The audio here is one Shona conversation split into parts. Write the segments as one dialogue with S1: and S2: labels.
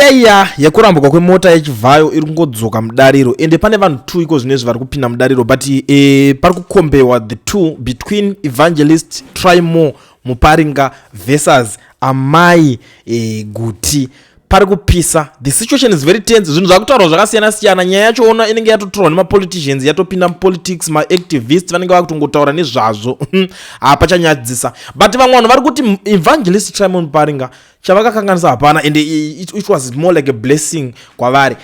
S1: Nyaya iya iya yekurambwa kwemota yeChivhayo iri kungodzoka mudariro, ende pane vanhu two iko zvinezvi vari kupinda mudariro, but pari kukombewa the two between Evangelist Trymore Muparinga versus Amai Guti. Pari kupisa, the situation is very tense. Zvinhu zvakutaurwa zvakasiyana siyana. Nyaya yacho ona inenge yatotorwa nemapoliticians, yatopinda mupolitics, maactivist vanenge vakutongotaura nezvazvo. Hapachanyadzisa, but vamwe vanhu vari kuti Evangelist Trymore Muparinga chavakakanganisa hapana, and it was more like a blessing kwavari.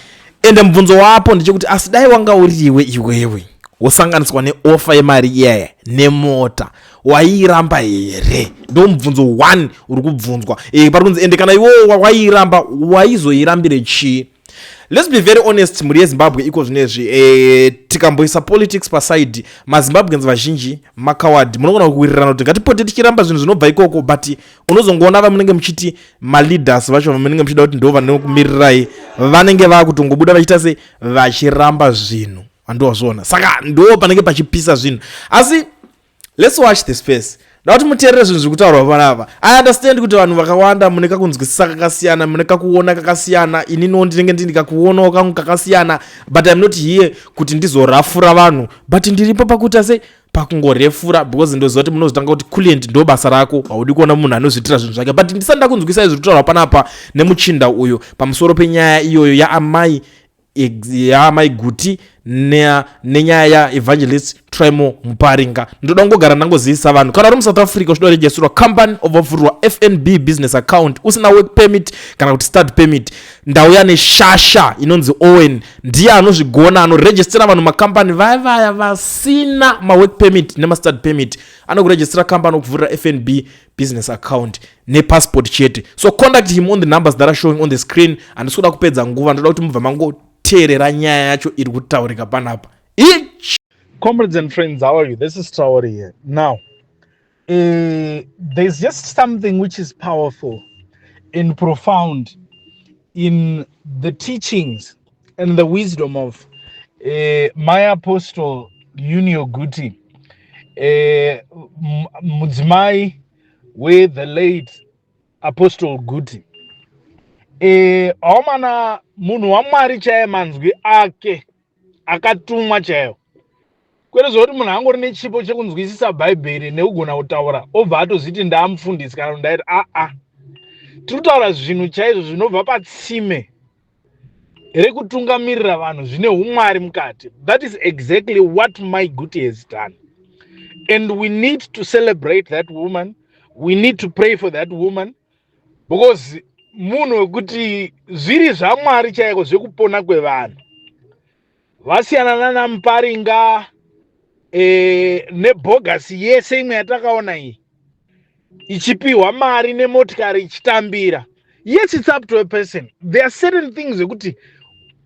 S1: Ende mubvunzo wapo ndechekuti, asi dai wanga uriwe iwewe, wosanganiswa neoffer yemari iyaya nemota, waiiramba here? Ndo mubvunzo 1 uri kubvunzwa. Pari kunzi, ende kana iwowo waiiramba, waizoirambire chii? Let's be very honest, mhuri yeZimbabwe, iko zvinezvi tikamboisa politics paside, maZimbabweans vazhinji makawadi. Munogona kuwirirana kuti ngatipote tichiramba zvinhu zvinobva ikoko, but unozongoona vamunenge muchiti maleaders vacho, vamunenge muchida kuti ndo vanokumirirai, vanenge vakutongobuda vachiita se vachiramba zvinhu. Handowazviona? Saka ndo panenge pachipisa zvinhu. Asi let's watch the space. Nda kuti muteerere zvinhu zviri kutaurwa panapa. I understand kuti vanhu vakawanda mune kakunzwisisa kakasiyana, mune kakuona kakasiyana. Ininiwo ndinenge ndini kakuonawo kangu kakasiyana, but I'm not here kuti ndizorafura vanhu, but ndiripo pakuita sei, pakungorefura, because ndoziva kuti munozotanga kuti, "Client, ndo basa rako, haudi kuona munhu anozviitira zvinhu zvake." But ndisati ndakunzwisai zviri kutaurwa panapa nemuchinda uyu pamusoro penyaya iyoyo yaamai Guti nenyaya yaEvangelist Trymore Muparinga, ndoda kungogara ndangozivisa vanhu, kana uri muSouth Africa uchida kuregisterwa company, obvavhurwa FNB business account, usina work permit kana kuti study permit, ndauya neshasha inonzi Owen. Ndiye anozvigona, anoregistera vanhu makambani vaya vaya vasina mawork permit nemastudy permit. Anokuregistera company, okuvhurira FNB business account nepassport chete. So contact him on the numbers that are showing on the screen. Handisi kuda kupedza nguva, ndoda kuti mubva mangoteerera nyaya yacho iri kutaurika panapa. Ich
S2: Comrades and friends, how are you? This is Traore here. Now, there's just something which is powerful and profound in the teachings and the wisdom of my apostle Yunior Guti, mudzimai with the late Apostle Guti. Haumana munhu waMwari chaiye, manzwi ake akatumwa chaiwo, kwete zvokuti munhu angori nechipo chekunzwisisa Bhaibheri nekugona kutaura obva atozviti ndaamufundisi kana kuti ndaiti. Aa, tiri kutaura zvinhu chaizvo zvinobva patsime rekutungamirira vanhu zvine umwari mukati. That is exactly what Mai Guti has done, and we need to celebrate that woman. We need to pray for that woman, because munhu wekuti zviri zvaMwari chaiko, zvekupona kwevanhu. Vasiyana nanaMuparinga nebhogasi yese imwe yatakaona iyi ichipiwa mari nemotikari ichitambira. Yes, it's up to a person. There are certain things zvekuti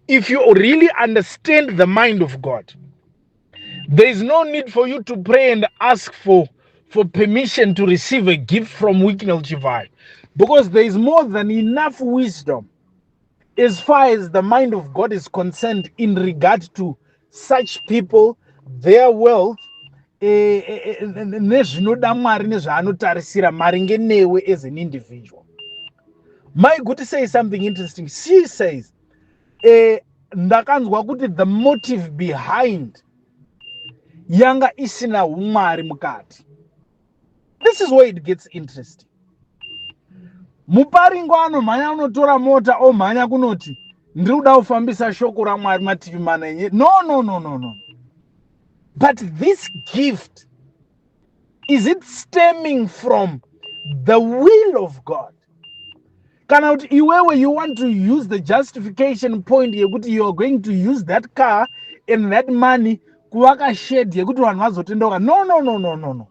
S2: if you really understand the mind of God, there is no need for you to pray and ask for permission to receive a gift from Wicknell Chivayo, because there is more than enough wisdom as far as the mind of God is concerned in regard to such people, their wealth, nezvinoda Mwari nezvaanotarisira maringe newe as an individual. Mai Guti say something interesting. She says, ndakanzwa kuti the motive behind yanga isina umwari mukati. This is where it gets interesting. Muparingo anomhanya unotora mota, omhanya kunoti ndiri kuda kufambisa shoko raMwari mativi mana enye. No, no, no, no, no. But this gift, is it stemming from the will of God, kana kuti iwewe you want to use the justification point yekuti you are going to use that car and that money kuvaka shed yekuti vanhu vazotendeuka? No, no, no, no, no, no.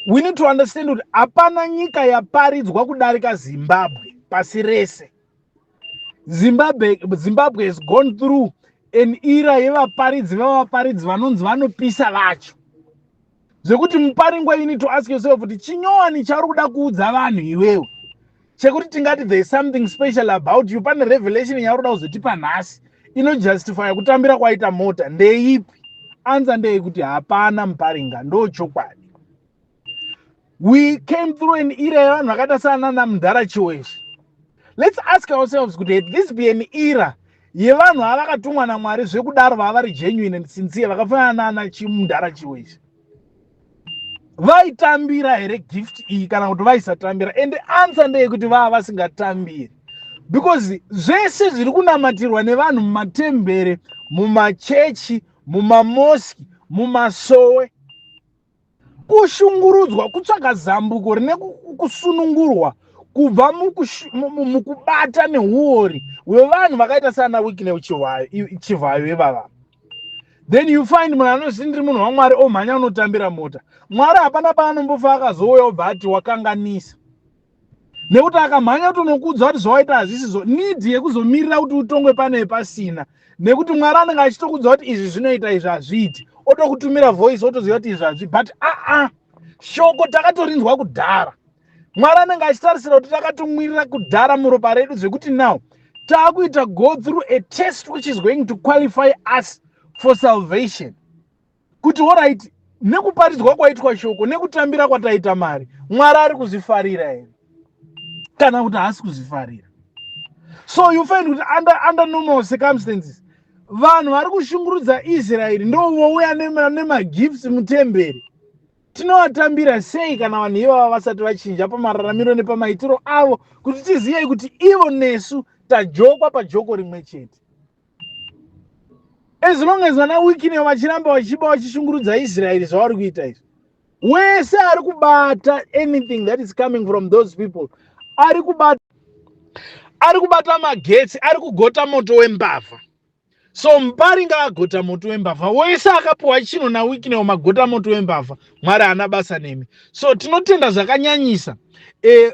S2: We need to understand kuti hapana nyika yaparidzwa kudarika Zimbabwe pasi rese. Zimbabwe has gone through an era yevaparidzi vavaparidzi vanonzi vanopisa vacho, zvekuti Muparingwa, you need to ask yourself kuti chinyowani chauri kuda kuudza vanhu iwewe chekuti tingati there is something special about you, pane revelation yauri kuda kuzotipa nhasi inojustifya kutambira kwaita mota, ndeipi? Answer ndeyekuti hapana, Muparinga. Ndo chokwadi. We came through an era yevanhu vakaita sanana Mudhara Chiweshe. Let's ask ourselves kuti had this be an era yevanhu ava vakatumwa naMwari zvekudaro, vava vari genuine and sincere, vakafanana nana chimudhara chiwezvi, vaitambira here gift iyi kana kuti vaisatambira? And answer ndeyekuti vava vasingatambiri, because zvese zviri kunamatirwa nevanhu mumatembere, mumachechi, mumamosque, mumasowe, kushungurudzwa, kutsvaga zambuko rine kusunungurwa kubva mukubata neuori hwevanhu vakaita sana Wicknell Chivhayo ivava. Then you find munhu anoziti, "Ndiri munhu waMwari," omhanya unotambira mota. Mwari hapana paanombofa akazouya obva ati wakanganisa, nekuti akamhanya kutonokuudza kuti zvawaita hazvisizvo. Need yekuzomirira kuti utongwe pane pasina, nekuti Mwari anenge achitokudza kuti izvi zvinoita, izvi hazviiti, otokutumira voice, otoziva kuti izvi hazvi. But aa, shoko takatorinzwa kudhara. Mwari anenge achitarisira kuti takatomwirira kudhara muropa redu, zvekuti now taakuita go through a test which is going to qualify us for salvation, kuti alright, nekuparidzwa kwaitwa shoko nekutambira kwataita mari, Mwari ari kuzvifarira here kana kuti haasi kuzvifarira? So you find kuti under normal circumstances, vanhu vari kushungurudza Israeri ndo vouya nemagifts mutemberi. Tinovatambira sei kana vanhu ivava vasati vachinja pamararamiro nepamaitiro avo, kuti tizivei kuti ivo nesu tajokwa pajoko rimwe chete? As long as vana Wicknell vachiramba vachiba, vachishungurudza Israeri zvavari kuita izvi, wese ari kubata anything that is coming from those people ari kubata magetsi, ari kugota moto wembavha. So Muparinga agota moto wembavha. Wese akapiwa chinhu naWicknell, magota moto wembavha. Mwari haana basa nemi. So tinotenda zvakanyanyisa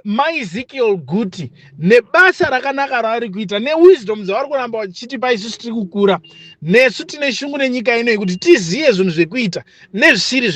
S2: maEzekiel Guti nebasa rakanaka ravari kuita, newisdom dzavari kuramba vachitipa isusu tiri kukura. Nesu tine shungu nenyika ino yekuti tizive zvinhu zvekuita nezvisiri.